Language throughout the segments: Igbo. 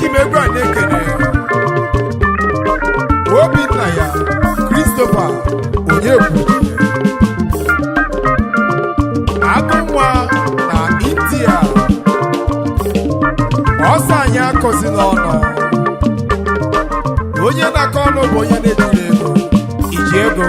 Eji m egwu a na-ekene Obinna ya Christopher Onyekwuche, Agụnwa na India. Ọsọ anyị akọzi n'ọnụ. Onye na-akọ ọnụ bụ onye na-ejiri ego iji ego.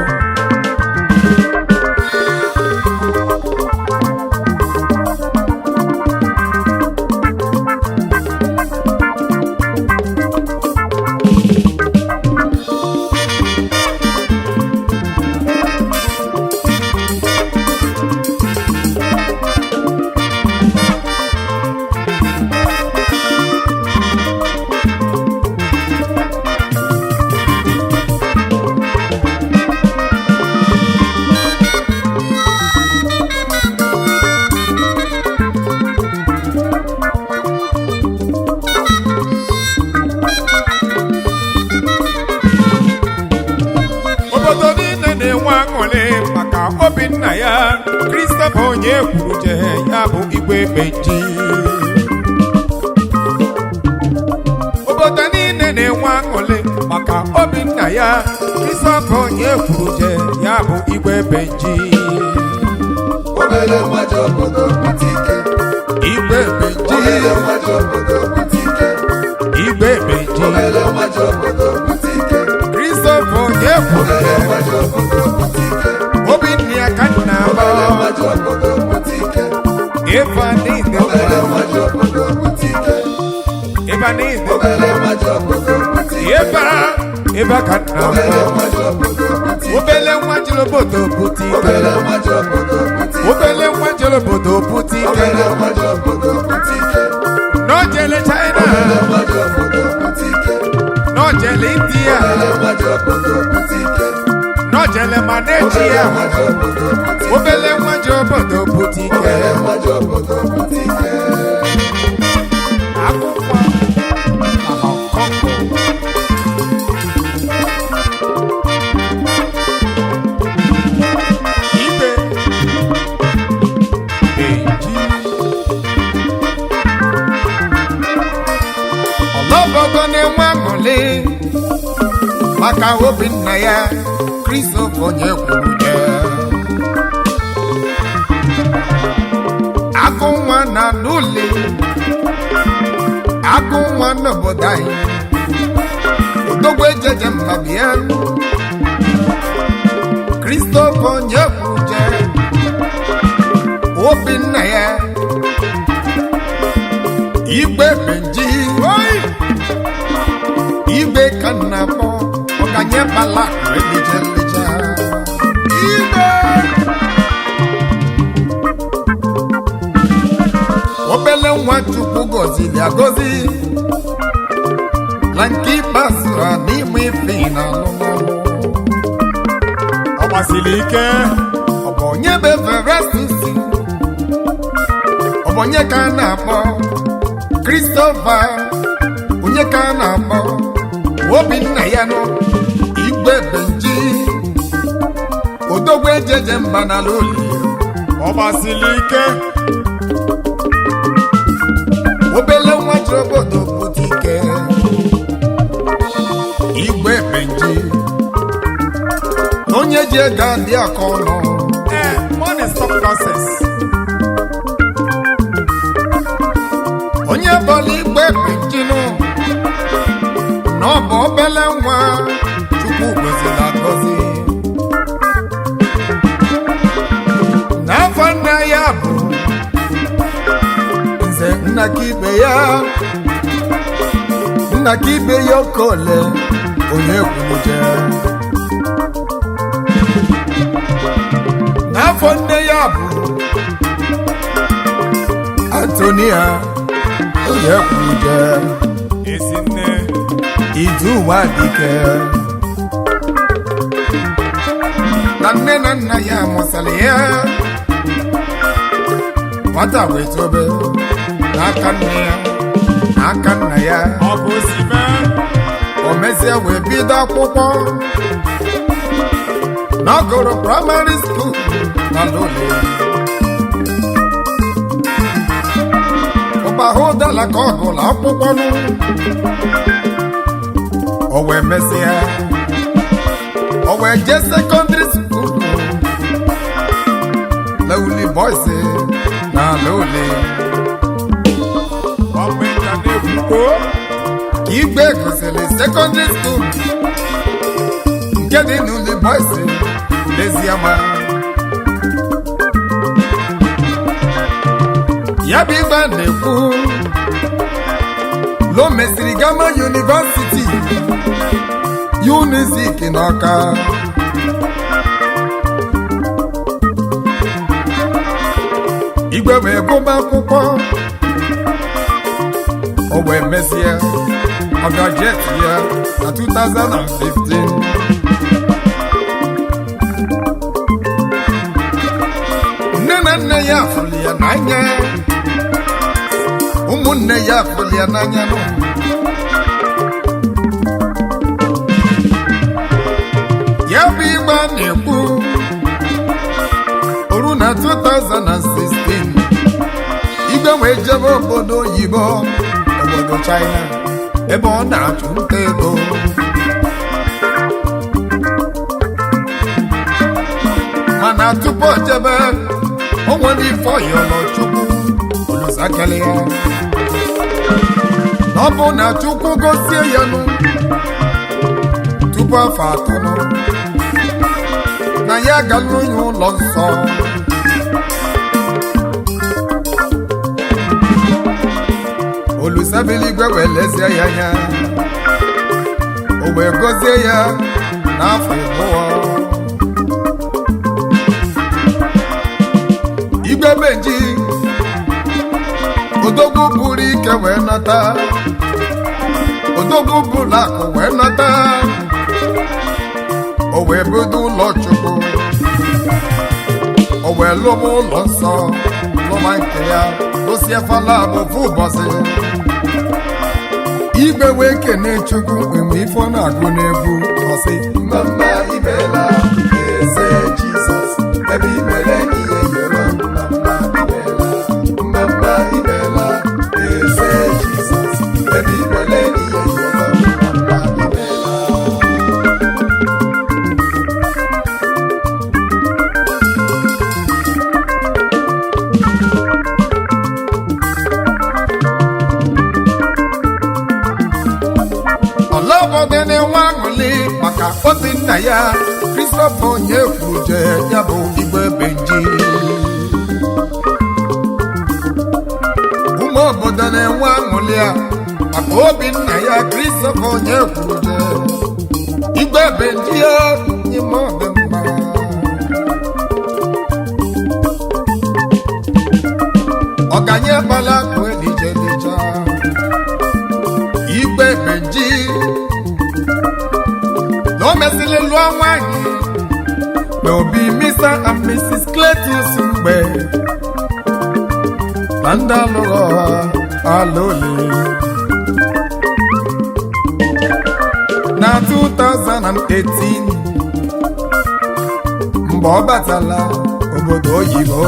Obodo niile na-enwe aṅụrị maka Obinna ya Christopher onye kwuru je, ya bụ Igwe Benji. Obodo niile na-enwe aṅụrị maka Obinna ya Christopher onye kwuru je, ya bụ Igwe Benji. Obere nwa ji obodo bute ike. Igwe Benji. Obere nwa ji obodo bute ike. Igwe Benji. Obere nwa ji obodo bute ike. Christopher onye kwuru Obere nwa ji obodo bute ike. Obinna ya ka nna Obere nwa ji obodo bute ike. Ịfanide. Obere nwa ji obodo bute ike. Ịfanide. Obere nwa ji obodo bute ike. Ịba ịba ka nna Obere nwa ji obodo bute ike. Obele nwa jere obodo bute ike. Obere nwa ji obodo bute ike. Obele nwa jere obodo bute ike. Obere nwa ji obodo bute ike. N'ojele China. Obere nwa ji obodo bute ike. N'ojele India. Obere nwa ji obodo bute ike. N'ojele Malaysia. Obere nwa ji obodo bute ike. Obele nwa ji obodo bute ike. Obere nwa ji obodo bute ike. Akwụkwọ na Hong Kong. Igwe Benji. Ọlọ́bọ̀gọ́ na-enwe aṅụrị maka Obinna ya Christopher onye kwuru je, Agụ nwa na n'ụlọ, agụ nwa n'obodo anyị, odogwu ejeje mma bịa. Christopher onye kwuru je, Obinna ya Igwe Benji. Igwe ka nna akpọ ọganye bala elije nlija. Igwe obele nwa Chukwu gọziri agọzi na nke ikpeazụ ha n'ime ife na alụmalụ. Ọ gbasiri ike. Ọ bụ onye bụ Everest si? Ọ bụ onye ka a na-akpọ Christopher? Onye ka a na-akpọ Obinna ya nụ Igwe Benji, odogwu ejeje mba n'ala oli. Ọ gbasiri ike. Obele nwa ji obodo pụta ike. Igwe Benji na onye ji ego adị aka ọnụ. Ee, money stop nonsense. Onye bọla Igwe Benji nụ na ọ bụ obele nwa Chukwu goziri agọzi. N'afọ nna ya bụ Nze Nnakibe ya, Nnakibe ya Okole onye kwuluje. N'afọ nne ya bụ Antonia onye kwuluje. Ezi nne. Iduwa dike na nne na nna ya mụsịrị ya nwata wee tobe n'aka nne ya, n'aka nna ya. Ọ bụ osime. O mezie wee bido akwụkwọ n'ọgụrụ primary school na Lule. Bahụdala ka ọ gụrụ akwụkwọ nụ. O wee mesịa, o wee jee secondary school Lowly Boys na Lowly. Ọmụ ịka na-egwu o. Ka Igwe gụsịrị secondary school nke dị n'Uli Boys n'Eziama, ya bụ igwe a na-ekwu lo mesịrị gama University Unizik n'Ọka. Igwe wee gụba akwụkwọ, o wee mesie ọ graduate ya na 2015. Nne na nna ya fụrụ ya n'anya, ụmụnne ya fụrụ ya n'anya nụ. Ya bụ igbe a na-ekwu oru na 2016, Igwe wee jebe obodo oyibo, obodo China, ebe ọ na-achụ nta ego. Mana tupu o jebe, o nwere ife ọyọrọ Chukwu Oluzakele ya na ọ bụ na Chukwu gosie ya nụ tupu afọ 3 nụ, na ya galụ ya ụlọ nsọ. Olusabiligwe wee lezie ya anya, o wee gọzie ya n'afọ 2. Igwe Benji odogwu buru ike wee nata, odogwu buru akụ wee nata, o wee bido ụlọ Chukwu, o wee lụba ụlọ nsọ, lụba nke ya, lụsie fala bụ ụbọchị. Igwe wee kene Chukwu mgbe ife ọ na-agụ n'egwu, ọsị: Mama imela, eze Jizọs, ebe imere ihe yọrọ. Mama imela, mama imela, eze Jizọs, ebe imere ihe yọrọ. Mama imela. Ọlọbọdị na-enwe aṅụlị maka obi nna ya Christopher onye kwuje, ya bụ Igwe Benji. Ụmụ obodo na-enwe aṅụlị a maka obi nna ya Christopher onye kwuje, Igwe Benji ya n'ime ọdịmma. Ọganye gbala akụ elije dịcha Igwe Benji na o mesịrị lụọ nwanyị na obi Mr. and Mrs. Cletus mgbe na ndị alụghị ọha alụli na 2018 mgbe ọ batala obodo oyibo.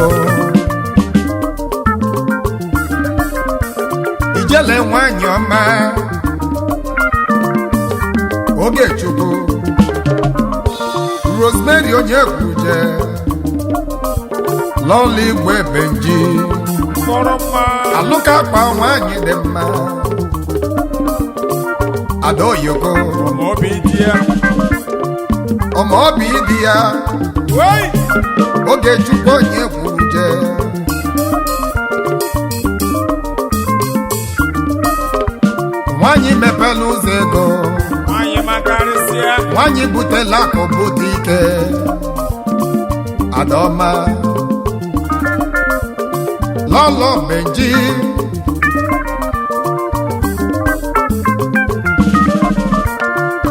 Ijele nwanyị ọma, Ogechukwu Rosemary onye kwuje, lọla Igwe Benji. Mkpọrọ mma. Alụka akpa nwanyị dị mma, ada oyoko. Ma obi dị ya. Ọma obi dị ya. Wei! Ogechukwu onye kwuje, nwanyị mepela ụzọ ego. Nwanyị makarịsịa. Nwanyị butela akụ bute ike, adaọma, lọlọ Benji.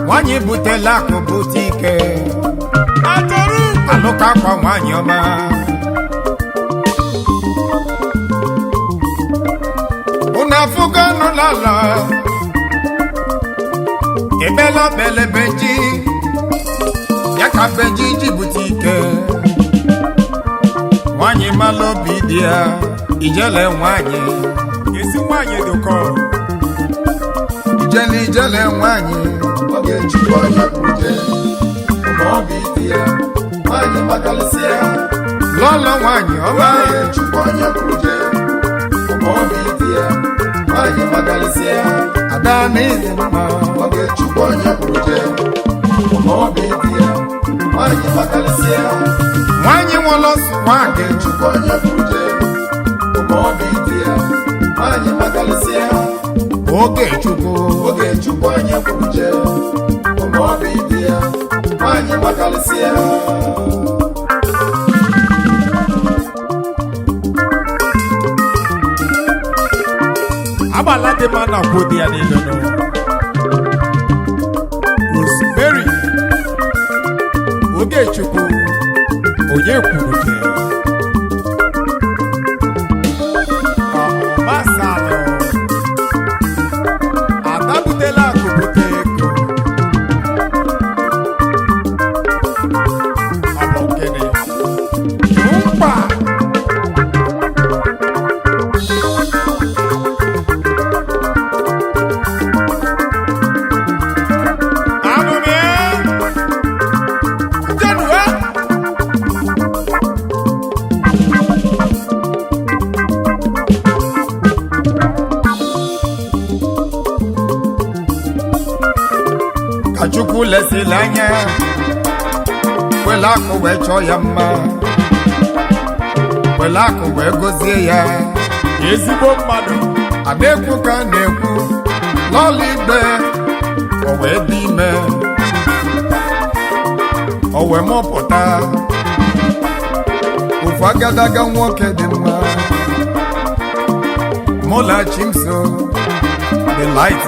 Nwanyị butela akụ bute ike. Atọrọ. Alụka akwa nwanyị ọma, unu afụgo nụlala ebela bele Benji ya ka Benji ji bute ike. Nwanyị mala obi dị ya, ijele nwanyị. Ezi nwanyị. Nwanyị dị ụkọ. Ijele ijele nwanyị. Ogechukwu onye kwuje, ma obi dị ya, nwanyị makalịsịa. Lọlọ nwanyị ọma. Ogechukwu onye kwuje, ma obi dị ya, nwanyị makalịsịa. Ada na ịdị mma. Ogechukwu onye kwuje, ma obi dị ya, nwanyị makalịsịa. Nwanyị nwụlọ nwanyị. Ogechukwu onye kwuje, ma obi dị ya, nwanyị makalịsịa. Ogechukwu. Ogechukwu onye kwuje, ma obi dị ya, nwanyị makalịsịa. Agbala dị mma na kwụ dị ya n'elu nụ. Rosemary Ogechukwu onye kwuru je. Ọmasalụ. Ada butela akụ bute ego. Ọ bụ gịnị? Mkpa! Anụ m ya. Njenụwa. Ka Chukwu lesịrị anya, wele akụ wee chọọ ya mma, wele akụ wee gọzie ya. Ezigbo mmadụ. A na-ekwu ka a na-ekwu n'ọla igbe, o wee dị ime, o wee mụpụta ofu agadaga nwoke dị mma. Mụla Chimso, the light,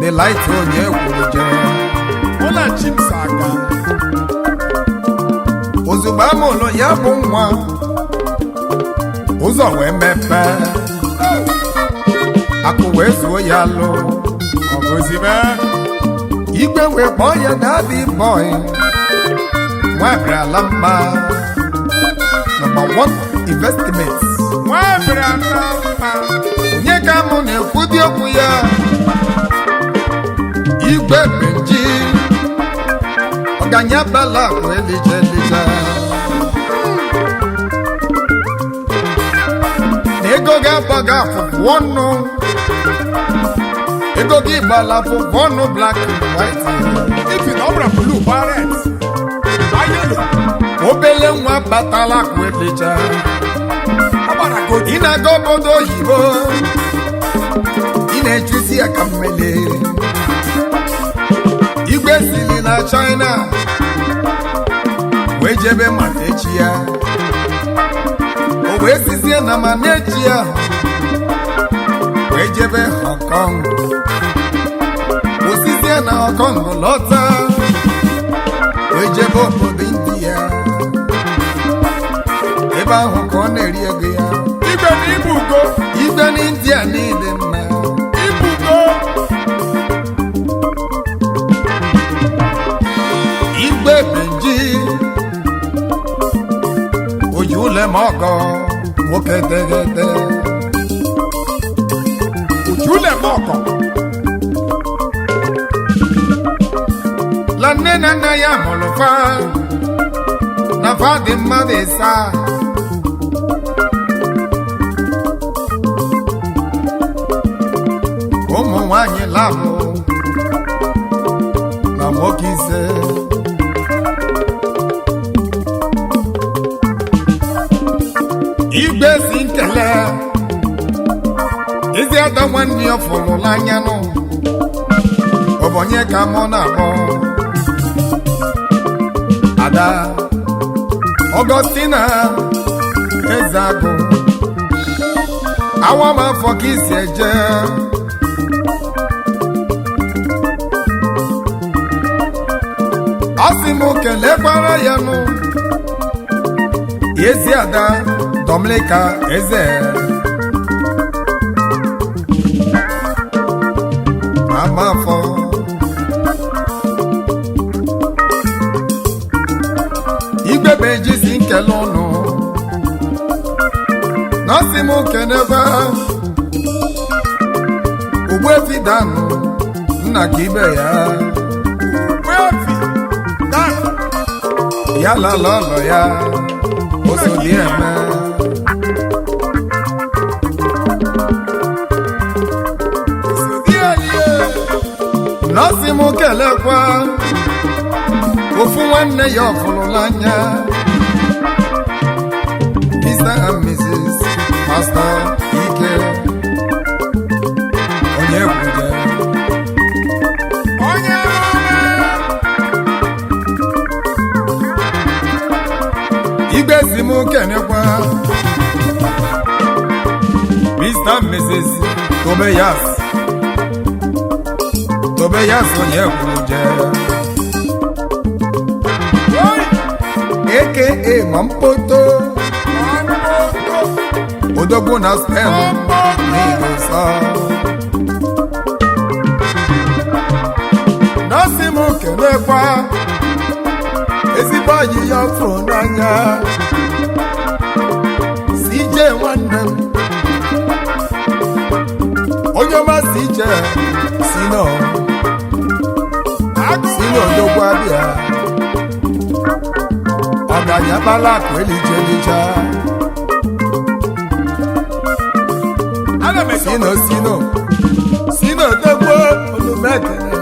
the light onye kwuru jee. Mụ na Chimso aga. Ozugbo a mụrụ ya bụ nwa, ụzọ wee mepee, akụ wee zuo ya lụ. Ọgọzime. Igwe wee kpọọ ya daddy boy, nwa bịara mma, number one investment. Nwa bịara na mma. Onye ka mụ na-ekwu dị okwu ya? Igwe Benji, ọganya bala akụ elije elije, na ego ga-agba gị afụfụ ọnụ, ego gị gbala afụfụ ọnụ black and white. Ifi na ọ bụrụ blue gbaa red. Gbaa yellow. Obele nwa batala akụ elije. Ọ gbara gold. Ị na-aga obodo oyibo, ị na-echuzi ya ka mmele. Igwe sili na China wee jebe maka echi ya, o wee sizie na manechi ya wee jebe Hong Kong, o sizie na Hong Kong lọta wee jebe obodo India. Ebe ahụ ka ọ na-eri ego ya. Igwe na ibu ugo. Igwe n'India niile mma. Ibu ugo. Igwe Benji, oji ụlọ ma ọgọ nwoke teghete. Uju na-eme ọkọ. La nne na nna ya mụrụ fa na fa dị mmadụ ịsa. Ụmụ nwanyị labụ na nwoke ise. Igwe si nkele ezi ada nwanne ya fụrụ n'anya nụ. Ọ bụ onye ka mụ na-akpọ? Ada Ọgọstina Ezeagụ, awa m afọ ka isi eje. Ọ sị m kelekwara ya nụ ezi ada Dominica Eze, ama afọ. Igwe bụ ejisi nkele ụnụ na ọ sị m kenekwa. Ogbuefi danụ nna ka ibe ya. Ogbuefi Dan. Ya lala ụlọ ya osodi eme. Nọọsị m kelekwa ofu nwanne ya ọfụrụ n'anya, Mr. and Mrs. Pastor Ike onye kwuje. Onye ọma. Igwe si m kenekwa Mr. and Mrs. Tobias Tobias onye kwuje, aka Mampoto. Mampoto. Odogwu na Spain n'Igbo. Nọọsị m kenekwa ezigbo anyị ya fụrụ n'anya, CJ nwanne m, onye ọma CJ si nọ si n'odogwu abịa ọganya kpala akụ elije elija. Ana m eche. Sino sino sino odogwu olumekene.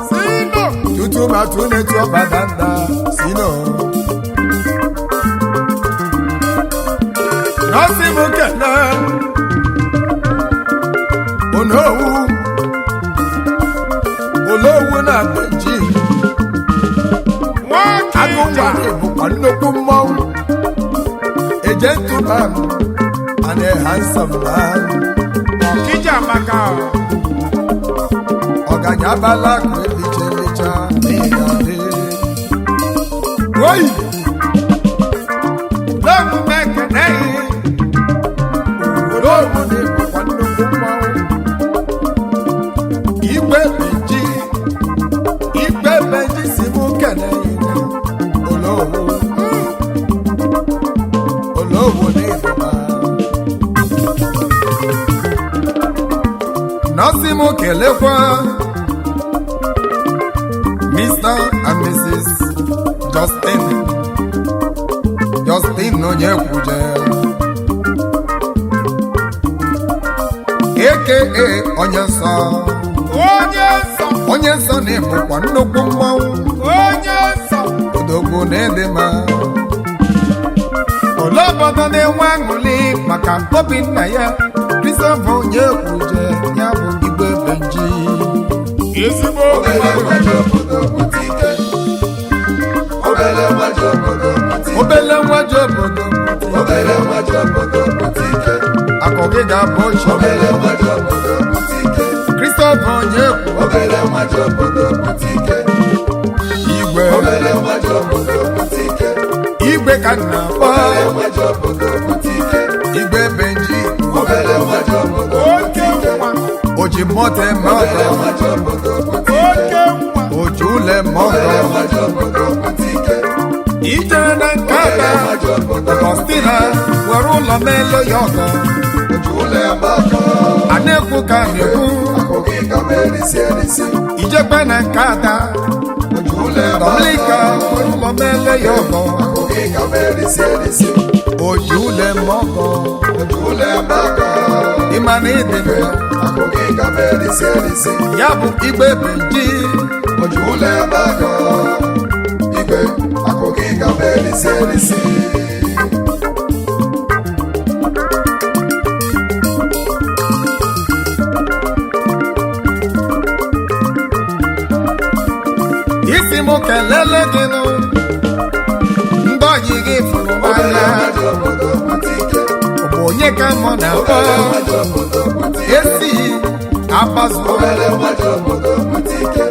Sino. Tutu ma tu na-etu ọba danda sino. Nọọsị m kene onowu olowu na ji agụ Nwakija. nwa bụkwa nnukwu mmọnwụ a gentleman and a handsome man. Ọkija maka. Ọganya abala akụ elicha elicha n'ịga dị oyi n'omume ekene ologbu na-ebukwa nnukwu mmanwụ. Igwe beji, igwe beji si mụ kene olowo olowo n'ịbụba. Nọọsị m kelekwa Mr. and Mrs. Justin Justin onye kwuje, aka onye nsọ. Onye nsọ. Onye nsọ na-ebukwa nnukwu mmanwụ. Onye nsọ. Odogwu na ịdị mma. Ole obodo na-enwe aṅụrị maka obi nna ya Christopher onye kwuje, ya bụ igwe Benji. Ezigbo Obele nwa ji obodo pụta ike. Obele nwa ji obodo pụta ike. Obele nwa ji obodo. Obele nwa ji obodo pụta ike. Akụ gị ga-abụ ochie. Obele nwa ji obodo pụta ike. Christopher onye kwu Obele nwa ji obodo pụta ike. Igwe. Obele nwa ji obodo pụta ike. Igwe ka nna akpọ. Obele nwa ji obodo pụta ike. Igwe Benji. Obele nwa ji obodo Oke pụta ike. nwa. Oji moto eme Obele ọgọ. nwa ji obodo pụta ike. Oke nwa. Oji ụlọ eme Obele ọgọ. nwa ji obodo pụta ike. Ijere na nke Obele aka nwa ji obodo Ọgọstina were ụlọ meelo ya ọgọ. oji ụlọ eme ọgọ. A na-ekwu ka a na-ekwu. Akụ gị ka m erisi erisi. Ijekwe na nke ada Oji ụlọ eme Dominika ọgọ. were ụlọ meelo ya ọgọ. Akụ gị ka m erisi erisi. Oji ụlọ eme ọgọ. Oji ụlọ eme ọgọ. Ịma na ịdị mma. Akụ gị ka m erisi erisi. Ya bụ igwe Benji. Oji ụlọ eme ọgọ. Igwe akụ gị ka m erisi erisi. Isi m kelele gị nụ ndị ọyị gị fụrụ Obele n'anya. nwa ji obodo pụta ike. Ọ bụ onye ka mụ na-akpọ? Obele nwa ji obodo pụta ike. Esi abazuo. Obele nwa ji obodo pụta ike.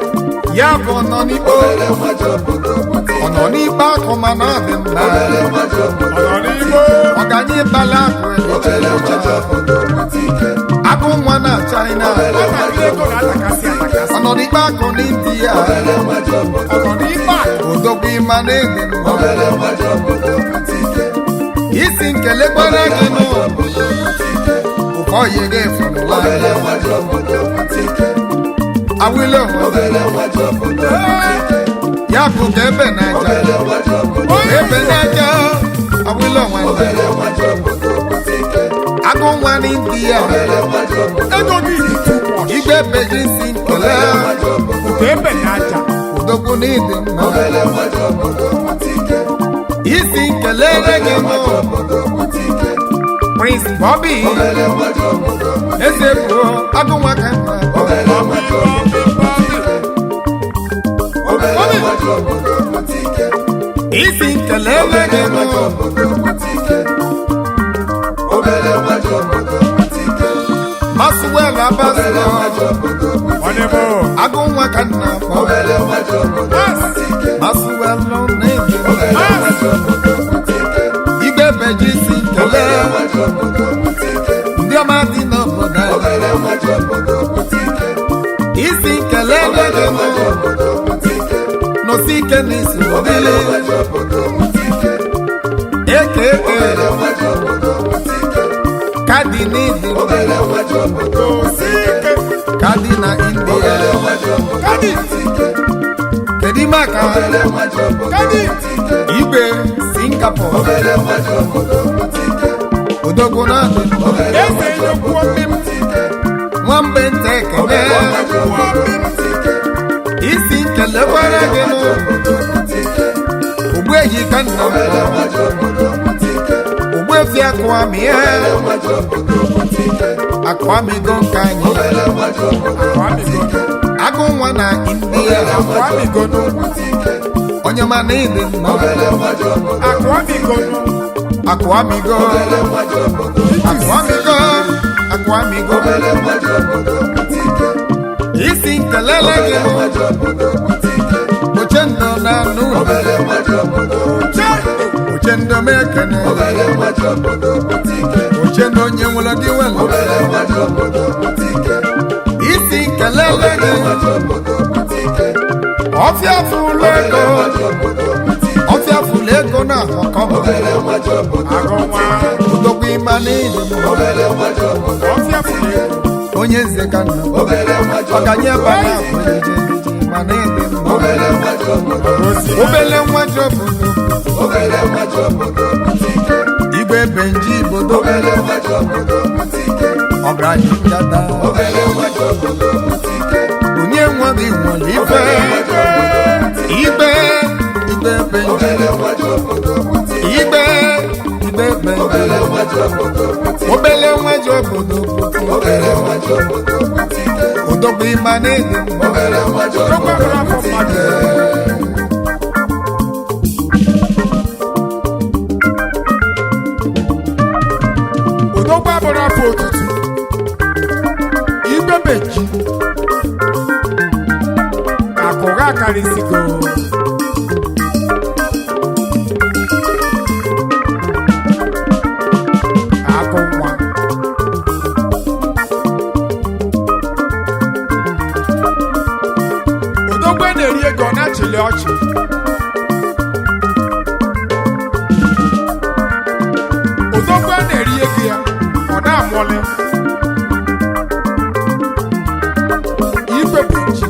Ya bụ nọ n'ikpo. Obele nwa ji obodo pụta Ọ ike. nọ n'ikpe akụ mana ọ dị mma. Obele nwa ji obodo Ọ nọ n'igbo. Ọganye bala akụ. Obele nwa ji obodo pụta ike. Akụ nwa na China. Nwatakịrị ego na-atakasị atakasị. Ọ nọ n'ikpe akụ n'India. Obele nwa ji obodo Ọ nọ n'ikpe akụ. Odogwu ịma na ịdị mma. Obele nwa ji obodo pụta ike. Isi nkele gbara gị nụ. Obodo pụta ike. Ọkwa oyi gị fụrụ Obele n'anya. nwa ji obodo pụta ike. Awilo nwa. Obele nwa ji obodo pụta ike. Ya bụ ka ebe na-aja. Obele nwa ji obodo Ebe na-aja. Awilo nwanne. Obele nwa ji obodo pụta ike. Agụ nwa n'India. Obele nwa ji obodo Ego gị dị too much. Igwe beji si nkele. Obele nwa ji obodo Ka ebe na-aja. Odogwu n'ịdị mma. Obele nwa ji obodo pụta ike. Isi nkele Obele gị nwa nụ. ji obodo pụta ike. Prince Bobby. Obele nwa ji obodo pụta Eze pụọ. Agụ nwa ka mma. Obele nwa ji obodo pụta ike. Obele nwa ji obodo pụta ike. Isi nkele Obele gị nwa ji nụ. obodo pụta ike. Obele nwa ji obodo pụta ike. Maxwell Obele Abaso. nwa ji obodo pụta Ọ ike. dị m. Agụ nwa ka nna akpọ. Obele nwa ji obodo pụta ike. Maxwell nọ n'ịdị mma. Obele nwa ji obodo pụta ike. Igwe beji si nkele. Obele nwa ji obodo pụta ike. Ndị ọma dị n'obodo. Obele nwa ji obodo pụta ike. Isi nkele Obele gị nwa nụ. ji obodo pụta ike. Nọsi ike n'isi Obele obele. nwa ji obodo pụta ike. Eke eke. Obele nwa ji obodo pụta ike. Kadi n'ịdị mma. Obele nwa ji obodo pụta ike. Kadi na India. Obele nwa ji obodo Kadi. pụta ike. Kedu maka Obele nwa ji obodo Kadi. pụta ike. igwe Singapore? Obele nwa ji obodo pụta ike. Odogwu na-adị mma. Obele nwa Eze ji nnukwu obodo mmiri. pụta ike. Nwambe nta ekene. Obele nwa ji obodo pụta ike. Isi nkelekwara gị Obele nwa nụ. ji obodo pụta ike. Ogbuehi ka nna m. Obele nwa ji obodo pụta ike. Ogbuefi akụamị ya. Obele nwa ji obodo pụta ike. Akụamigo nke anyị. Obele nwa ji obodo pụta ike. Agụ nwa na India. Obele nwa ji obodo pụta ike. Onye ma na ịdị mma. Obele nwa ji obodo Akụamigo. Akụamigo. Obele nwa ji obodo Akụamigo. Akụamigo. Obele nwa ji obodo pụta ike. Isi nkelele gị Obele nụ. nwa ji obodo pụta ike. Ochendo na n'ụlọ. Obele nwa ji obodo pụta ike. Ochendo m ekene. Obele nwa ji obodo pụta ike. Ochendo onye nwere gị nwere. Obele nwa ji obodo pụta ike. Isi nkelele Obele gị. nwa ji obodo pụta ike. Ọfịa fụlụ Obele ego. nwa ji obodo pụta ike. Ọfịa fụlụ ego na akọkọ. Obele nwa ji obodo Agụ pụta nwa. ike. Odogwu ịma n'ịdị mma. Obele nwa ji obodo Ọfịa fụrụ ego. Onye nze ka nna. Obele nwa ji Ọganye obodo bana ejije ma n'ịdị mma. Obele nwa ji obodo Obele nwa ji obodo. Obele nwa ji obodo pụta ike. Igwe benji ibodo. Obele nwa ji obodo pụta ike. Ọgaranya ngada. Obele nwa ji obodo pụta ike. Onye nwa gị nwere ife. Obele nwa ji obodo pụta ike. Igwe igwe benji. Obele nwa ji obodo pụta ike. Igwe igwe benji. Obele nwa ji obodo pụta ike. Obele nwa ji obodo pụta ike. Obele nwa ji obodo pụta ike. Odogwu ịma n'ịdị mma. Obele nwa ji Odogwu obodo abụrụ afọ pụta mmadụ. ike. Odogwu abụrụ afọ otutu. Igwe beji. Akụgha akarịsịgo. Akụ nwa. Odogwu na-eri ego ọ na-achịlị ọchị. Odogwu na-eri ego ya ọ na-amụlị. Igwe bụ ji.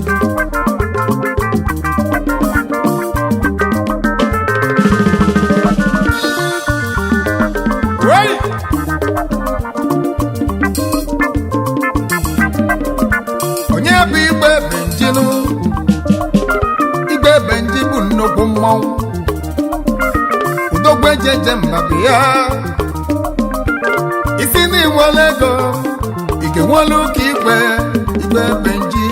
Wey! Onye bụ igwe benjinụ? Igwe benji bụ nnukwu mmọnwụ. Udogwu ejeje mba bụ ya. Isi na inwere ego, ike nwere ụka igwe igwe benji.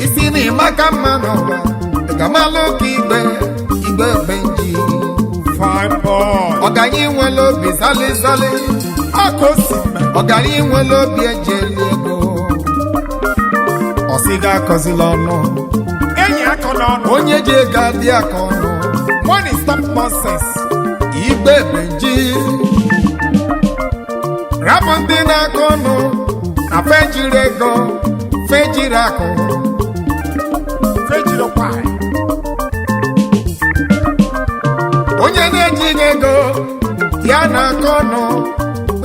Isi na ịmaka mma n'ụwa, ị ga-amalụ ụka igwe igwe benji. Fine boy. Ọgaranya nwere obi zali zali, Aka o si mme. ọgaranya nwere obi eji eli ego. Ọsị ga-akọzila ọnụ. Enyi akọ n'ọnụ. Onye ji ego adị aka ọnụ. Money stop nonsense. Igwe benji. Rapụ ndị na-akọ ọnụ na fejiri ego, fejiri akụ. Fejiri kwai. Onye na-ejighị ego ya na-akọ ọnụ.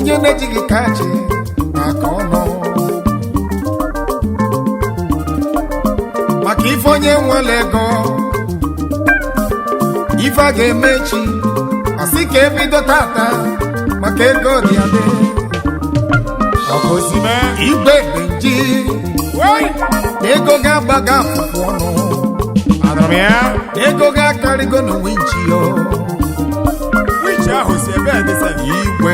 Onye na-ejighị kachi maka ọnụ, maka ife onye nwere ego, ife a ga-eme echi, asị ka ebido tata, maka ego dị adị. Ọkụzime. Igwe Benji Wei! na ego ga-agba gị afụfụ ọnụ. Anụrụ m ya. Ego ga-akarịgo n'onwe nchi yo. Winchi ahụ si ebe a dịsa. Igwe,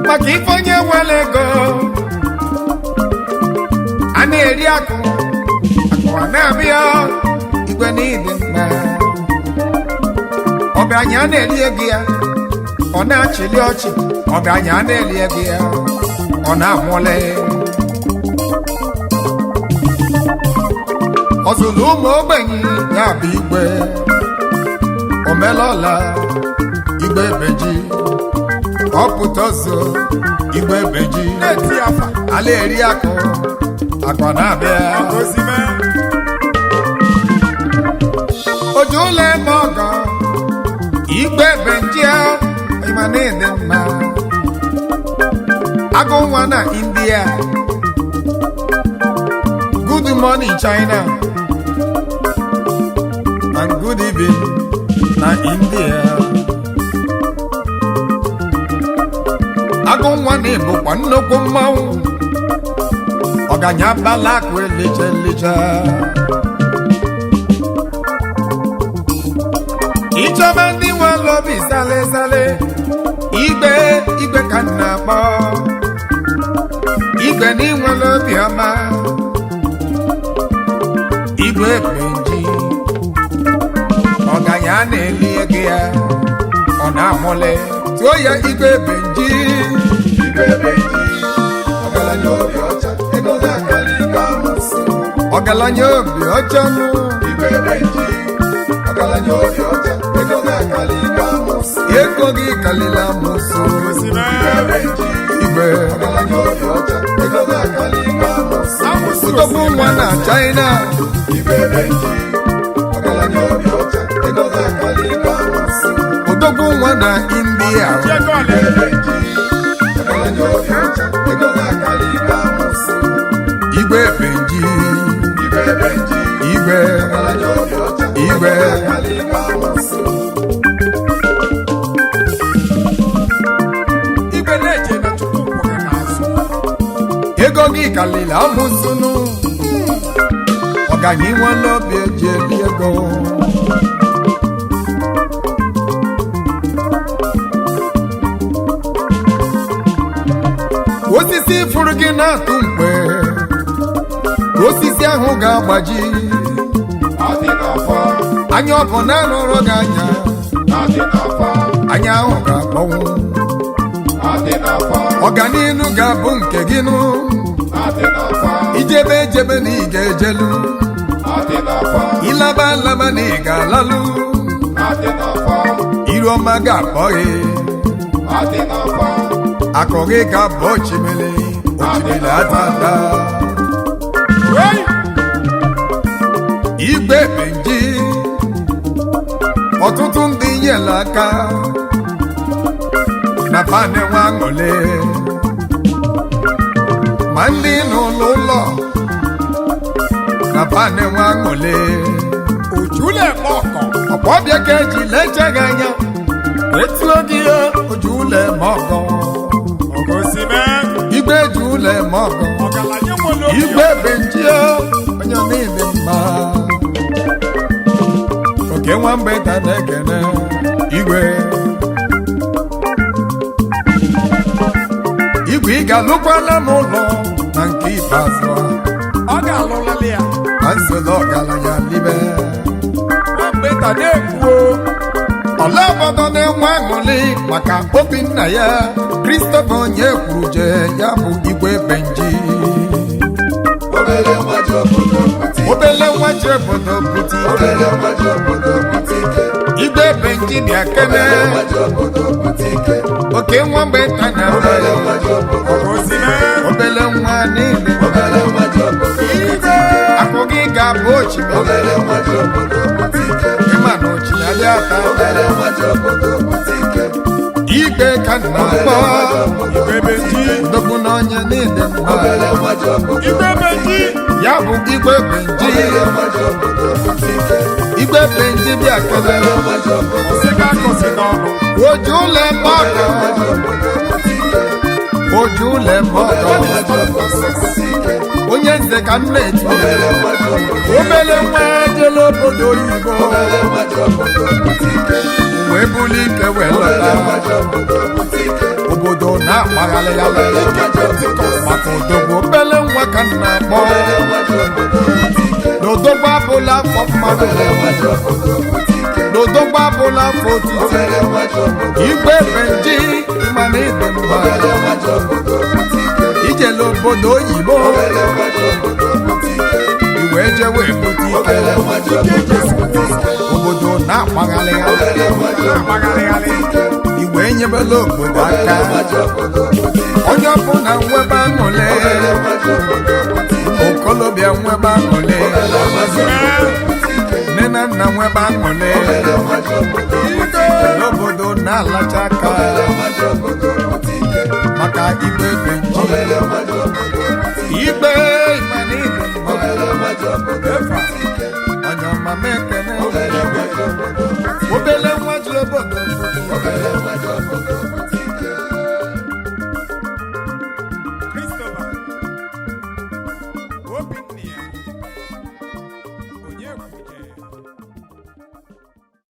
maka ife onye nwere ego, a na-eri akụ, akụ a na-abịa. Igwe na ịdị mma, ọgaranya a na-eri ego ya, ọ na-achịli ọchị. Ọgaranya a na-eri ego ya, ọ na-amụle. Ọzụlụ ụmụ ogbenye ya bụ igwe omelọla. Igwe Benji, ọpụta ọzọ. Igwe Benji Na-eti afa. Ala eri akụ, akụ na-abịa. Ọkụzime. Ojú ụlọ eme ọgọ. Igwe Benji, ịma na ịdị mma. Agụ nwa na India, good morning China and good evening na India. Agụ nwa na ịbụkwa nnukwu mmanwụ ọganya bala akụ elecha elecha. Ịchọba ndị nwe obi sale sale, igwe, igwe ka m na-akpọ. Igwe na ịnwere obi ọma. Igwe Benji, ọganya a na-eli ego ya, ọ na-amụle. Tụọ ya, igwe Benji. Igwe Benji, ọgaranya obi ọcha, ego ga-akarị ike amụsị. Ọgaranya obi ọcha nụ. Igwe Benji, ọgaranya obi ọcha, ego ga-akarị ike amụsị. Ego gị kalịla amụsụ. Ọkụzime. Igwe Benji, Igwe ọgaranya obi ọcha, ego ga-akarị ike amụsị. Amụsụ. Odogwu nwa na China. Igwe Benji, ọgaranya obi ọcha, ego ga-akarị ike amụsị. Odogwu nwa na India. Jego ole. Igwe Benji, ọgaranya obi ọcha, ego ga-akarị ike amụsị. Igwe Benji. Igwe Benji, Igwe ọgaranya obi ọcha, Igwe. ego ga-akarị ike amụsị. Igwe na-eche na Chukwu kwụ gị n'azụ. Ego gị kalịla amụsụnụ. Ọganya inwela obi eji eli ego. Osisi fụrụ gị na-atụ mkpe, osisi ahụ ga-agbaji. Ọ dị n'ọfọ, Anya ọ bụ na arụrụ gị anya, ọ dị n'ọfọ, anya ahụ ga-akpọnwụ. ọ dị n'ọfọ, Ọganihu ga-abụ nke gị nụ. ọ dị n'ọfọ, Ijebe ejebe na ị ga-ejelu. ọ dị n'ọfọ, Ịlaba alaba na ị ga-alalụ. ọ dị n'ọfọ, Iru ọma ga-akpọ gị. ọ dị n'ọfọ, Akụ gị ga-abụ ochimili, ochimili atata. Wei! Igwe Benji, ọtụtụ ndị nyela aka na pane nwa aṅụle, ma ndị n'ụlọ ụlọ na pane nwa aṅụle. Ojule eme ọkọ. Ọkwa ọbịa ka eji leche gị anya wee tụọ gị ya oju ụlọ eme ọgọ. Ọkụzime. Igwe ji ụlọ eme ọgọ. Ọgaranya nwere obi. Igwe Benji, onye niile mma. Oke nwamba ịta na-ekene igwe. Igwe, ị ga-alụkwala m ụlọ na nke ikpeazụ a. Ọ ga-alụlali ya. Na nsolo ọgaranya libe. Nwamgbe nta na-ekwu o. Ọla obodo na-enwe aṅụrị maka obi nna ya, Christopher onye kwuru jee ya bụ igwe Benji. Obere nwa ji obodo pụta ike. Obele nwa ji obodo pụta ike. Obere nwa ji obodo pụta ike. Igwe Benji bịa kene. Obere nwa ji obodo pụta ike. Oke nwa mgbe nta na Obere nwa ji obodo Ọkụzime. Obele nwa niile. Obere nwa ji obodo pụta ike. Akụ gị ga-abụ ochimele. Obere nwa ji obodo pụta ike. Ịma na ochimele ata. Obere nwa ji obodo pụta ike. Igwe. Igwe ka m na-akpọ. Igwe Benji. Odogwu n'onye niile mma. Igwe Benji. Ya bụ Igwe Benji. Igwe Benji, bịa kelere. Sịga akọsi n'ọnụ. Oju ụlọ eme ọgọ. Oju ụlọ eme ọgọ. Onye nze ka m na-etu. Obele nwa ejela obodo oyibo wee buli ike wee lọta. Obodo na-akpaghalị ya maka odogwu. Obele nwa ka m na-akpọ. N'odogwu abụla afọ mmadụ, n'odogwu abụla afọ otiti. Igwe Benji, mana ịdị mma. Ijele obodo oyibo iwee jewe ebute ike. Obodo na-akpaghalị ya. Na-agbagharịgharị. Iwee nyebela obodo aka, onye ọbụla nwebe aṅụle, okolobịa nwebe aṅụle, nne na nna nwebe aṅụle, n'obodo na-alacha aka maka Igwe Benji. Igwe, ịmana ịdị mma. Onye ọma m, ekene. Obele nwa ji obodo.